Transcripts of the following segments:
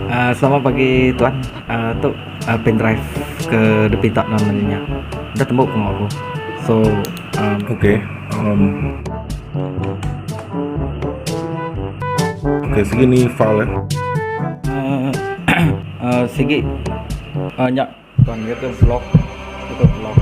Uh, selamat pagi tuan. Uh, tu uh, pendrive ke dipinta nuan nya. Udah tembu pengawa aku. So um, Okay. Um, okay, sigi ni file eh. Uh, uh, sigi uh, nya tuan dia ke vlog, dia ke vlog.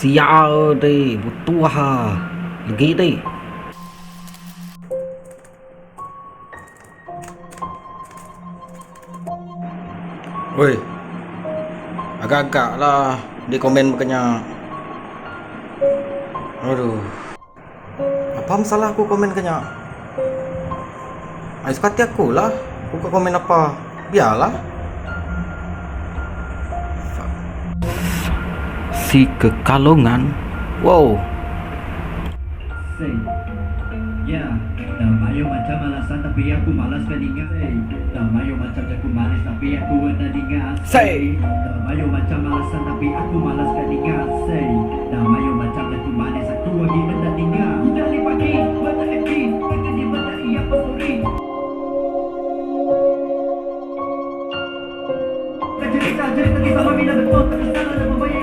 Sial ti butuh ha legi ti. Oi. Agak-agak lah di komen baka nya. Aduh. Apa masalah aku komen ke nya? Ai suka ati aku lah. Aku ka komen apa. Biarlah. Si kekalongan. Wow. Say, yeah, dah mayuh macam alasan tapi aku malas ka ninga. Say, dah mayuh macam jaku manis tapi aku enda ninga. Say, dah mayuh macam alasan tapi aku malas ka ninga. Say, dah mayuh macam jaku manis aku agi enda ninga. Udah ni pagi, meda FB, terkejut meda iya pa story. Ka jerita, jerita kisah mami enda betul tapi salah lebuh maya.